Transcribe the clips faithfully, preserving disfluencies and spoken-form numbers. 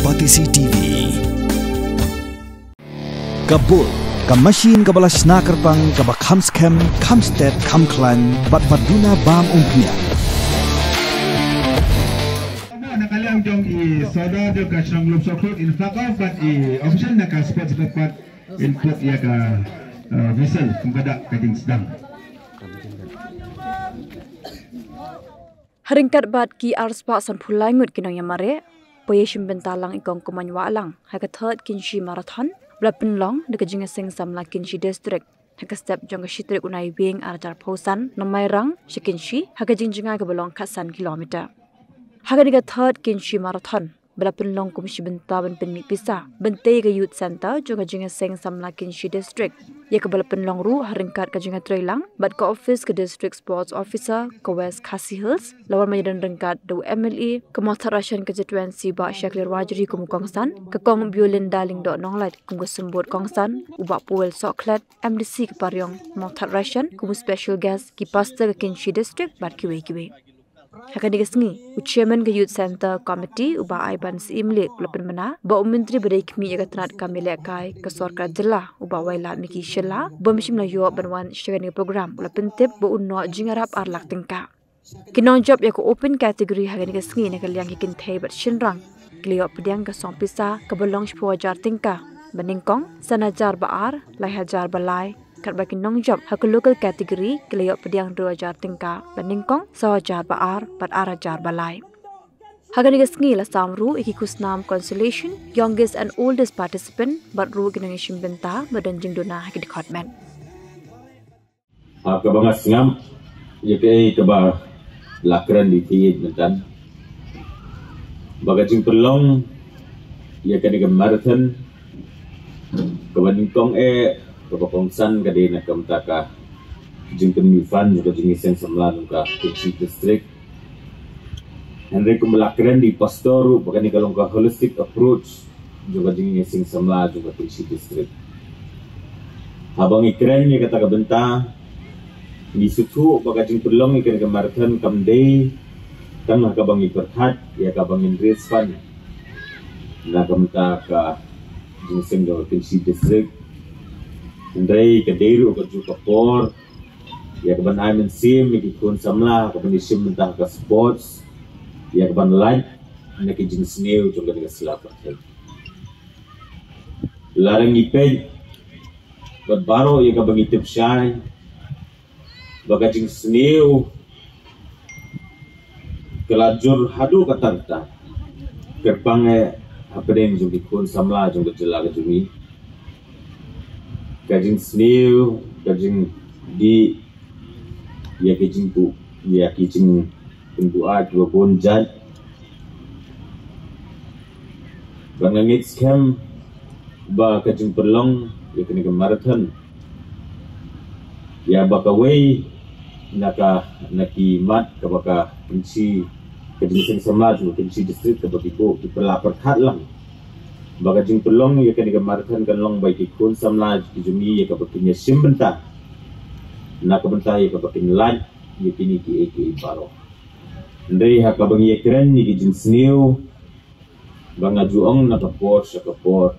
Batesi T V. Ka bul, ka machine kaba la shna kyrpang, kaba kham skhem, kham stet, kham khlaiñ, bad ba duna bam umphniang. Na ka liang jong i sordar jong ka shnong Lumsohkhut in flag off bad i official na ka sports department in put ïa ka, eh, whistle kum ka dak ka jingsdang. Ha ryngkat bad ki arspah sanphew lai ngut ki nongïamareh, ba ïashim bynta lang i Kong Kumaiñ Wahlang ha ka third Kynshi Marathon, ba la pynlong da ka Jingïaseng Samla Kynshi District ha ka step jong ka shi tarik u Naiwieng arhajar arphew san na Mairang sha Kynshi, ha ka jingjngai kaba long khatsan kilometer. Ha kane ka third Kynshi Marathon, ba la pynlong kum shi bynta ban pynmih pisa ban tei ïa ka Youth Centre jong ka Jingïaseng Samla Kynshi District, ïa kaba la pynlong ruh ha ryngkat ka jingïatreilang bad ka ophis ka District Sports Officer ka West Khasi Hills, la wan ban ïadon ryngkat da u M L A ka Mawthadraishan Constituency Bah Shakliar Warjri kum u kongsan, ka Kong Biolinda Lyngdoh Nonglait kum ka symbud kongsan, u Bah Powell Sohkhlet, M D C ka Pariong Mawthadraishan kum u special guest, ki pastor ka Kynshi District bad kiwei kiwei. Ha kane ka sngi, u Chairman ka Youth Centre Committee, u Bah Aiban Syiemlieh, u la pynbna ba u Myntri ba dei khmih ïa ka tnat kam ïalehkai ka sorkar jylla, u Bah Wailadmiki Shylla, u bym shym la ïoh ban wan sha kane ka program, u la pyntip ba un noh jingïarap ar lak tyngka. Ki nongjop ïa ka open category ha kane ka sngi na ka liang ki kynthei bad shynrang, ki la ïoh pdiang ka song pisa kaba long shiphew hajar tyngka ba nyngkong, san hajar ba ar, lai hajar ba lai, katba ki nongjop ha ka local category ki la ïoh pdiang hynriew hajar tyngka ba nyngkong, saw hajar ba ar bad ar hajar ba lai. Ha kane ka sngi la sam ruh ïa ki khusnam consolation, youngest and oldest participant bad ruh ki nongïashim bynta ba don jingduna ha ki dkhot met. Ha kaba nga sngap ïa kaei kaba la kren ïa ki mynta, ba ka jingpynlong ïa kane ka marathon kaba nyngkong eh, kaba kongsan ka dei na ka bynta ka jingpynmih fund jong ka Jingïaseng Samla jong ka Kynshi District. Hynrei kumba la kren da i pastor ruh ba kane ka long ka holistic approach jong ka Jingïaseng Samla jong ka Kynshi District. Haba ngi kren ïa kata ka bynta, ngi sngewthuh ba ka jingpynlong ïa kane ka marathon kam dei tang ha kaba ngi pyrkhat ïa kaba ngin raise fund na ka bynta ka jingïaseng jong ka Kynshi District. Hynrei ka dei ruh kajuh ka por ïa kaban ai mynsiem ïa ki khun samla, kaban ïashim bynta ha ka sports, ïa kaban lait na ki jingsniew jong kane ka sla pyrthei. Lada ngi peit bad baroh ïa kaba ngi tip shai, ba ka jingsniew ka la jur haduh katta katta, kyrpang eh hapdeng jong ki khun samla jong ka jylla ka jong ngi. Ka jingsniew, ka jingdih ïa ki jingpynduh, ïa ki jingpynduh kiba bun jait. Bad nga ngeit skhem ba ka jingpynlong ïa kane ka marathon ïa ba kawei na ka, na ki mat kaba ka Kynshi, ka Jingïaseng Samla jong ka Kynshi District kaba ki buh, ki pynlah pyrkhat lang ba ka jingpynlong ïa kane ka marathon kan long ba ïa ki khun samla ki jong ngi ïa kaba kin ïashim bynta, na ka bynta ïa kaba kin lait ïa kine kiei kiei baroh. Hynrei ha kaba ngi ïakren ïa ki jingsniew, ba nga ju ong na ka por sha ka por,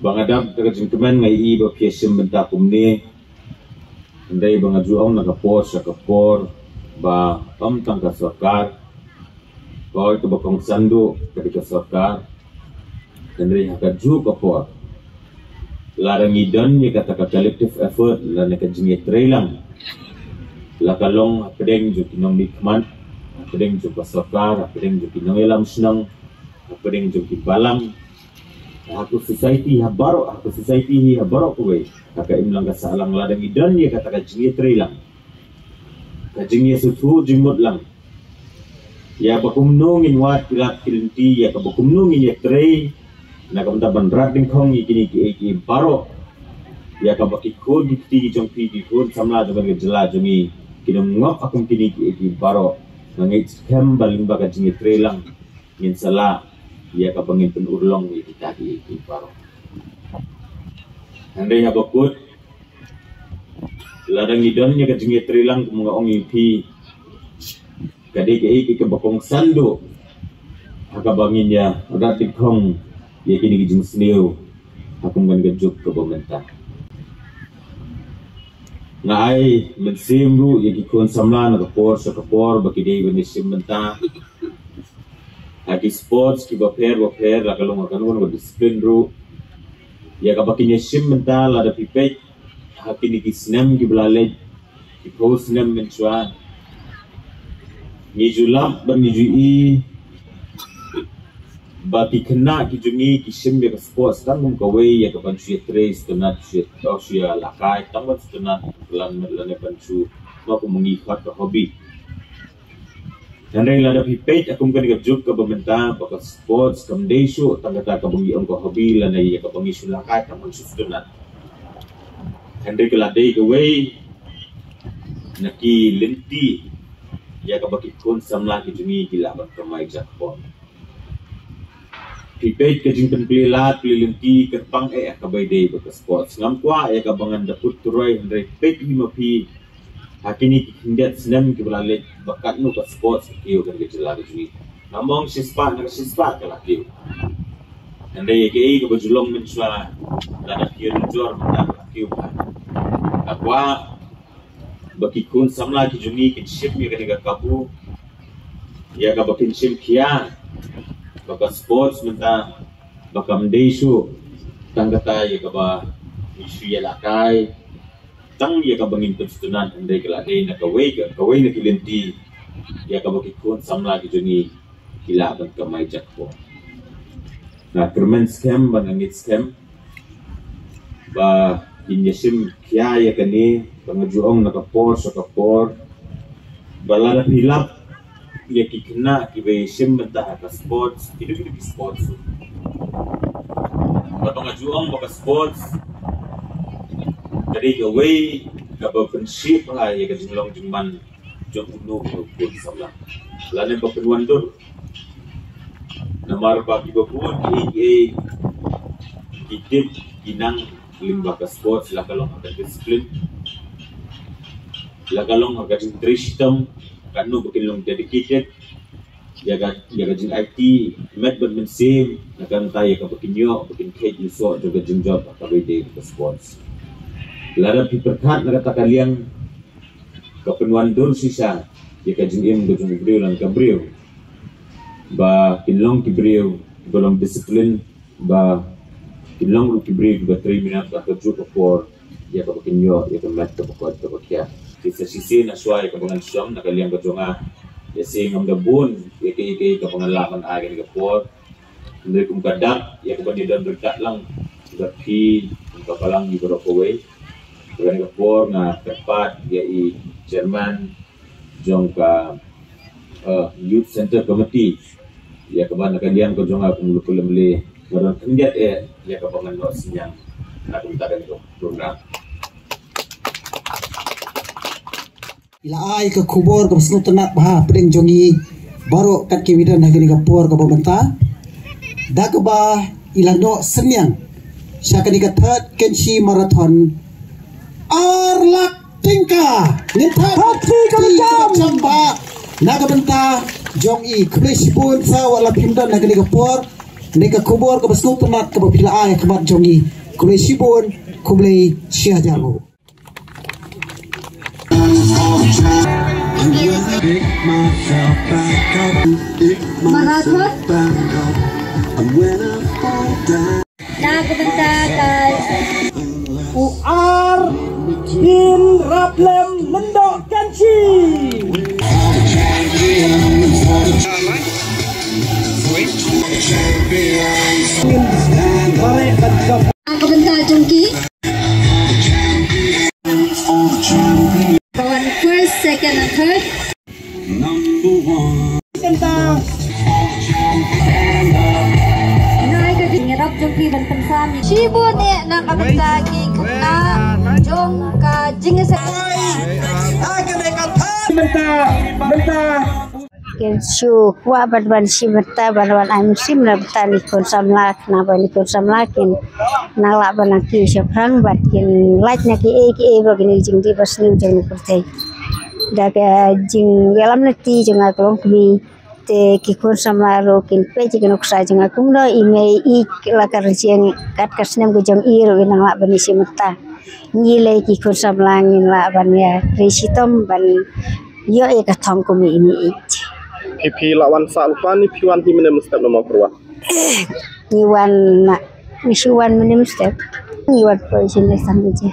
ba nga dap da ka jingkmen, nga ïohi ba phi ïashim bynta kumne. Hynrei ba nga ju ong na ka por sha ka por ba ym tang ka sorkar, hooid kaba kongsan duh ka dei ka sorkar, hynrei ha kajuh ka por, lada ngi don ïa kata ka collective effort lane ka jingïatreilang, la ka long hapdeng jong ki nongmihkhmat, hapdeng jong ka sorkar, hapdeng jong ki nongïalam shnong, hapdeng jong ki balang, ha ka society ha baroh, ha ka society hi ha baroh kawei, ha ka imlang ka sahlang, lada ngi don ïa kata ka jingïatreilang, ka jingïasngewthuh jingmut lang ïa ba kumno ngin wad ki lad ki lynti, ïa kaba kumno ngin ïatrei na ka bynta ban rat dyngkhong ïa kine kiei kiei baroh, ïa kaba ki khun ki kti ki jong phi, ki khun samla jong ka jylla jong ngi, ki nongop ha kum kine kiei kiei baroh. Nga ngeit skhem ba lyngba ka jingïatreilang ngin sa lah ïa kaba ngin pynurlong ïa kita kiei kiei baroh. Hynrei haba kut, lada ngi don ïa ka jingïatreilang, kum nga ong ïa phi, ka dei kaei kaei kaba kongsan duh Ha kaba ngin ïa rat dkhong ïa kine ki jingsniew ha kum kane ka juk kaba mynta. Nga ai mynsiem ruh ïa ki khun samla na ka por sha ka por ba ki dei ban ïashim bynta ha ki sports kiba pher ba pher, la ka long ha kano kano ka discipline ruh, ïa kaba kin ïashim bynta. Lada phi peit ha kine ki snem kiba la leit, ki phew snem mynshuwa, ngi ju lap bad ngi ju i ba ki khynnah ki jong ngi ki shim ïa ka sports tang kum kawei ïa ka ban shu ïatrei sngewtynnat, shu ïa, shu ïalehkai tang ban sngewtynnat, lane, lane ban shu, ma kum ngi khot ka hobby. Hynrei lada phi peit ha kum kane ka juk kaba mynta, ba ka sports kam dei shuh tang kata kaba ngi ong ka hobby lane ïa kaba ngi shu lehkai tang ban shu sngewtynnat. Hynrei ka la dei kawei na ki lynti ïa kaba ki khun samla ki jong ngi ki lah ban kamai jackpot. Phi peit ka jingpynplie lad plie lynti kyrpang eh ha kaba ïadei bad ka sports. Ngam kwah ïa kaba ngan da put turoi, hynrei peit hi ma phi ha kine ki khyndiat snem kiba la leit ba katno ka sports ka kiew ha kane ka jylla ka jong ngi. Ngam ong shispah na ka shispah ka la kiew. Hynrei ïa kaei kaba ju long mynshuwa, lada kiew nujor mynta ka la kiew bha. Nga kwah ba ki khun samla ki jong ngi kin shim ïa kane ka kabu, ïa kaba kin shim khia ba ka sports mynta ba kam dei shuh tang kata ïa kaba ngi shu ïalehkai tang ïa kaba ngin pynsngewtynnat, hynrei ka la dei na kawei ka, kawei na ki lynti ïa kaba ki khun samla ki jong ngi ki lah ban kamai jackpot. Nga kyrmen skhem bad nga ngeit skhem ba kin ïashim khia ïa kane, ba nga ju ong na ka por sha ka por ba lada phi lap ïa ki khynnah kiba ïashim bynta ha ka sports, kino kino ki sports, ba nga ju ong ba ka sports ka dei kawei kaba pynshitom bha ïa ka jinglong jingman jong uno uno u khun samla. Lane ba pynwandur. Namar ba kiba bun kiei kiei ki tip ki nang lyngba ka sports, la ka long ha ka discipline, la ka long ha ka jingtrei shitom, katno ba kin long dedicated ïa ka, ïa ka jingaiti met bad mynsiem, na ka bynta ïa kaba kin ïoh ba kin kheit ïa u soh jong ka jingjop ha kaba ïadei bad ka sports. Lada phi pyrkhat na kata ka liang, ka pynwandur shisha ïa ka jingim ka jong u briew lane ka briew, ba kin long ki briew kiba long discipline, ba kin long ruh ki briew kiba trei minot ha kajuh ka por ïa kaba kin ïoh ïa ka met kaba koit kaba khiah. Shisha shisien, shuwa ïa kaba ngan shong na ka liang ka jong nga, ïa shisha ngam da bun ïa kaei kaei kaba ngan lah ban ai ha kane ka por. Hynrei kum ka dak ïa kaba ngi don ryngkat lang bad phi, kum ka balang ngi baroh kawei, ha kane ka por nga kyrpad ïa i chairman jong ka, eh, Youth Center Committee, ïa kaba na ka liang ka jong nga kum u Lukulmle, nga don khyndiat eh ïa kaba ngan noh synñiang na ka bynta kane ka program. Ngi la ai ka khubor kaba sngewtynnat bha hapdeng jong ngi baroh kat kiba don ha kane ka por kaba mynta, da kaba ngi la noh synñiang sha kane ka third Kynshi Marathon ar lak tyngka. Ngin thap kaba jam bha na ka bynta jong ngi. Khublei shibun sa wat la phim don ha kane ka por. Kane ka khubor kaba sngewtynnat kaba phi la ai ha khmat jong ngi. Khublei shibun, khublei shihajar nguh. Marathon. Na ka bynta ka u Ar Bin Raplem Lyngdoh Kynshi. Na ka bynta jong ki. Ka wan first, second and third. Kynta. Ngai ka jingïarap jong ki ban pynsam. Shibun eh na ka bynta ki khynnah jong ka jingïaseng. Bynta, bynta. Kin shu kwah ban, ban shim bynta, ban, ban ai mynsiem na bynta ki khun samla, khnang ba ki khun samla kin nang lah ban nang kiew shaphrang bad kin lait na kiei kiei ba kine ki jingdih basniew jong ka pyrthei. Da ka jingïalam lynti jong nga ka long kmie, Te ki khun samla ruh kin peit ïa ka nuksa jong nga kumno i mei i la ka rjeng kat ka snem ka jong i ruh i nang lah ban ïa shi mynta. Ngi lei ki khun samla ngin lah ban ïa ri shitom ban ïoh ïa ka thong kum i mei i. Phi phi la wan sah lypa ne phi wan hi mynne mynstep namar kyrwan? Ngi wan na ngi shu wan mynne mynstep. Ngi wan poi shin le sang je.